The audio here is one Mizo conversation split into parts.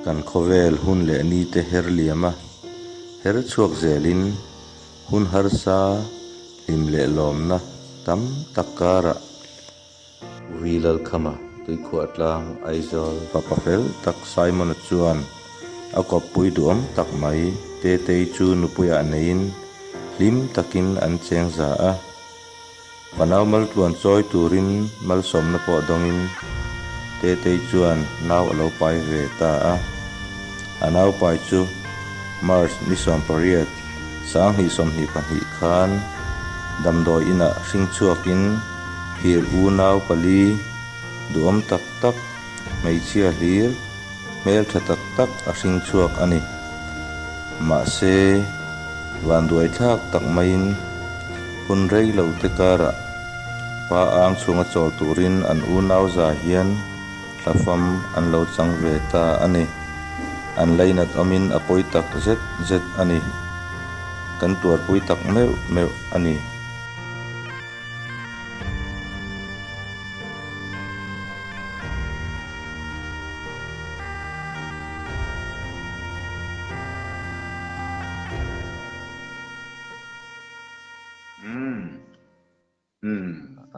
Kan khawvel hun leh nite her liam a, her chhuak zelin hun harsa, hlim leh lawmna tam tak karah Ui Lalkhama tuikhuah tlang Aizawl fapa fel tak Simon-a chuan a kawppui duhawm tak mai Tetei chu nupuiah neiin hlim takin an cheng za a. Fanau maltluan chawi turin malsawmna pawh dawngin Tetei chuan nau a lo pai ve ta a. A nau pai chu March ni 18, 2022 khan damdawi inah hring chhuakin phir unau pali duhawm tak tak, hmeichhia hlir, hmeltha tak tak a hring chhuak a ni. Mahse, vanduai thlak tak maiin hun rei lo te karah pa ang chhunga chawl turin an unau za hian thlafam an lo chang ve ta a ni. An lainat awmin a pawi tak zet zet a ni. Kan tuarpui tak meuh meuh a ni.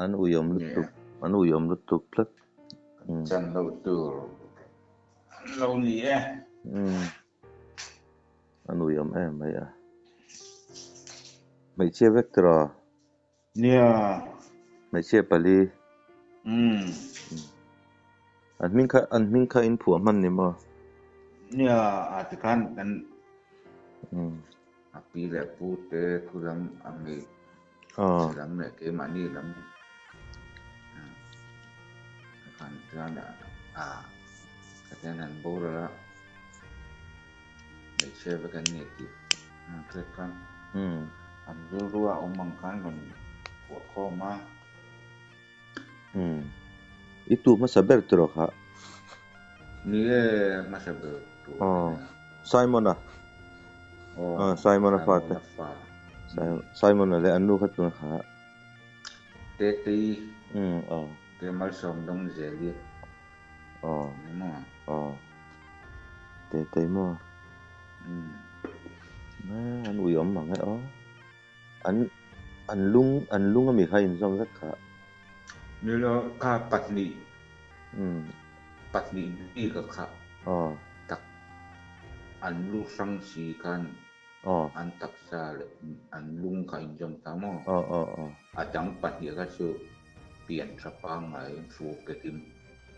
An uiawm lutuk, an uiawm lutuk tlat. Chan loh tur an lo ni e. An uiawm em mai a. Hmeichhia vek tiraw? Nia. Hmeichhia pali. An hming kha an hming kha in phuah hman ni maw? Nia, a ti khan kan a pi leh pu te thu lam a hmei chhe lam leh keimahni lam khan chuan a katian an boral a hmeichhia vek an ni tih an hriat khan an rilru a awm ang khan rawn phuah khawm a. I tu hmasa ber tiraw kha? Ni e, hmasa ber tur a nia. Simon-a. Simon-a fate. Simon-a leh an nu kha chuan kha. Tetei. Te malsawm dawng zel i. Ni maw? Tetei maw? An uiawm mang e aw. An an lung an lung ami kha inzawm vek kha. Nilo kha pahnih pahnih bik a kha tak an lu hrang si khan an taksa leh an lung kha inzawm ta maw? A dang pahnih kha chu pian tha pangngai fu ke kim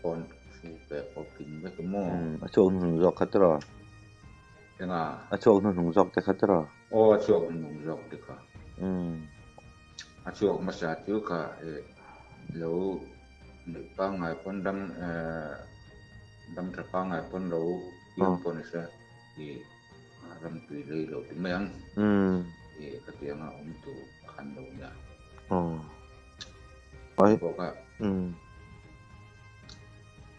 pawn fu ke pawh kim vek maw? A chhuak hnuhnung zawk kha tiraw? Enga? A chhuak hnuhnung zawk te kha tiraw? Aw a chhuak hnuhnung zawk te kha. A chhuak hmasa chu kha lo neih pangngai pawn dam dam tha pangngai pawn lo piang pawh ni se i ram tui lei lo ti mai ang. I khatianga awm tur khan lo nia. Bawk a.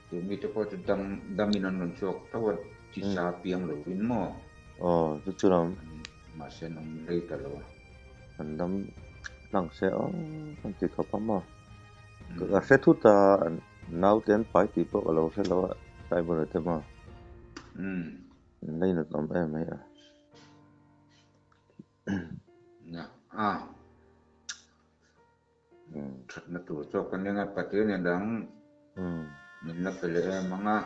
Chu mite pawh chu dam damin an rawn chhuak tho a, thisa piang lovin maw? Aw, chu chu lam. Mahse an awm rei ta lo a. An dam hlang se aw kan ti khawp a maw? Ka hre thut a, naute an pai tih pawh ka lo hre lo a, Saibawra te maw? An lainat awm em mai a. A. Thatna tur chu ka ning a, Pathian in dang min la pe leh em ang a,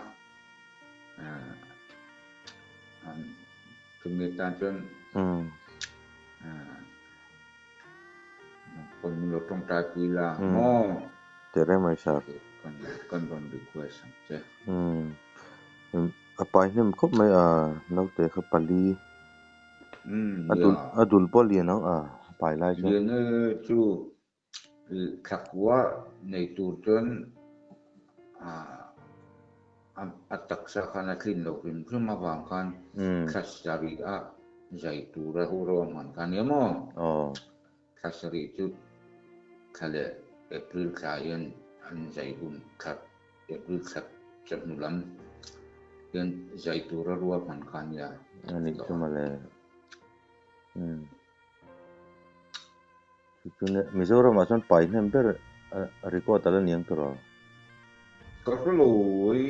chumi tan chuan pawn min lo tawngtai pui la maw? Tere mai sir. Kan rawn request ang che. A pai hnem khawp mai a, naute kha pali. A dul pawh lian ang a pai lai chuan. Lian chu thlakua nei tur chuan a taksa khan a tlin loh hrim hrim avang khan thla sarih a zai tura hu ro a hman kha nia maw? Thla sarih chu thla leh April thla hian an zai hun thla April thla chawhnu lam hian zai tura rual hman kha nia. A nih chu mawle. Umm. Chu chu nia Mizoramah chuan pai hnem ber a record a la niang tawh rawh. Ka hre lo oi.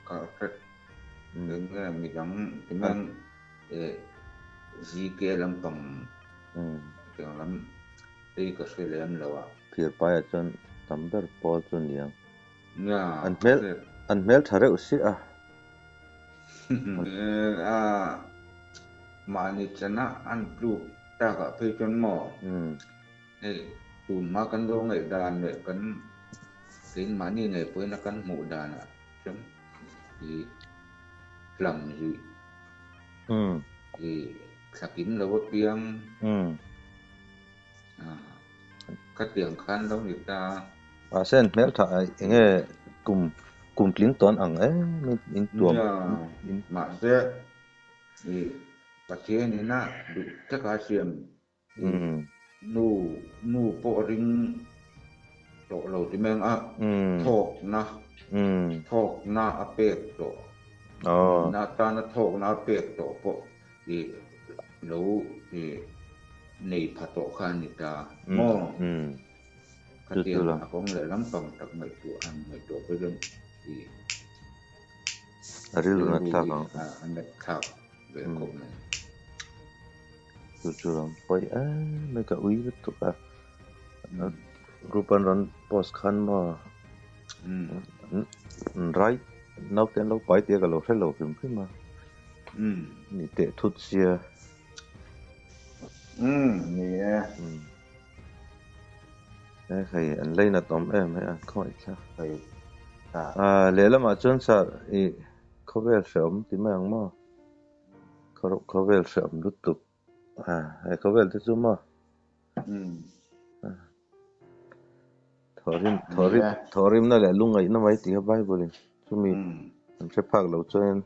Ka hre. Eng nge midang timan GK lampang tiang lam tei ka hre lem lo a. Phir paiah chuan tam ber pawl chu niang. An hmel an hmel tha reuh si a. A mahni chana an tluk takah phei chuan maw hei tun hma kan lo ngaih dan leh kan keimahni ngei pawhin a kan hmuh danah chuan i hlam zuih i thlakim lo apiang Khatiang khan lo ni ta. Mahse an hmeltha ai enge kum kum tling tawn ang em in tuam in. Mahse i Pathian ina duh taka siam i nu nu pawh ring tawh lo ti mai ang a thawkna thawkna a pek tawh na tana thawkna a pek tawh pawh i lo i nei pha tawh kha a ni ta maw? Khatiang a kawng leh lampang tak ngaihtuah han ngaihtuah pawh chuan i A rilru nat thlak ang. A nat thlak ve khawp mai. Chu chu lam pawi em mai ka ui lutuk a. Group an rawn post khan maw an rai naute an lo pai tih ka lo hre lo hrim hrim a. Ni teh thut sia. Umm ni e. He hei an leinat awm em hei a khawngaih thlak. Hei ah lehlamah chuan sir i khawvel hreawm ti mai ang maw? Khawvel hreawm lutuk ah hei khawvel te chu maw? Thawhrim thawhrim thawhrimna leh lungngaihna mai tih kha Bible in chumi an hre phak lo chuan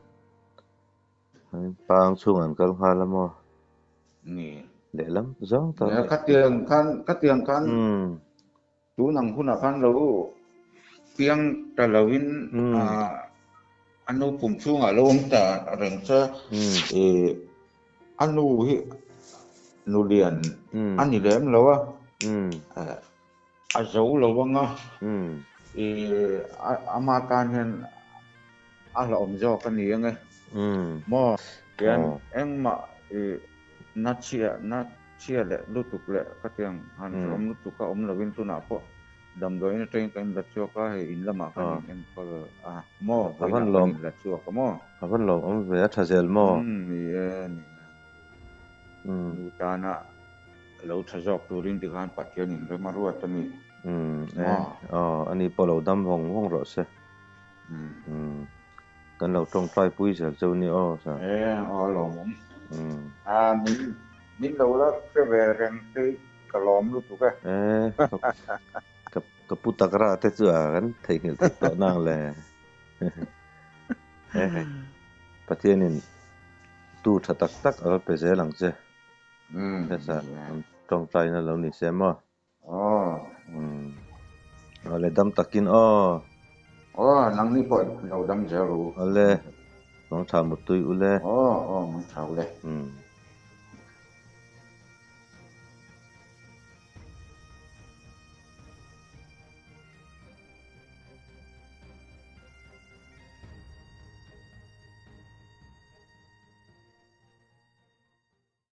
Pang chhung an kal nghal a maw? Ni. Lehlam zawng tak. Nia khatiang khan khatiang khan tun ang hunah khan lo piang ta loin a nu pum chhungah lo awm ta reng che ih a nu hi nu lian a ni lem lo a a zo lo anga ih ama tan hian a hlauhawm zawk a ni ang e maw tian engmah ih na chhia na chhia leh lutuk leh khatiang han hrehawm lutuk a awm lovin tunah pawh damdawiin atangin kan inla chhuak a hei in lamah kan in enkawl a maw vawiinah kan inla chhuak a maw. A van lawm awm ve a tha zel maw? Ni e ni e nu tana lo tha zawk turin tikhan Pathian in rem a ruat a ni maw? Aw ani pawh lo dam vawng vawng rawh se. Umm kan lo tawngtai pui zel cheu ni aw sir. E aw lawmawm. A min min lo la hre ve reng te ka lawm lutuk e. E ka ka pu takra te chu a kan theihnghilh theih tawh nang le. E hei Pathianin tu tha tak tak a va pe zel ang che. Umm. Hesa tawngtaina lo ni se maw. Aw. Umm. Awle dam takin aw. Aw nangni pawh lo dam zel ru. Awle. Mangtha muttui ule. Aw aw mangtha ule. Umm.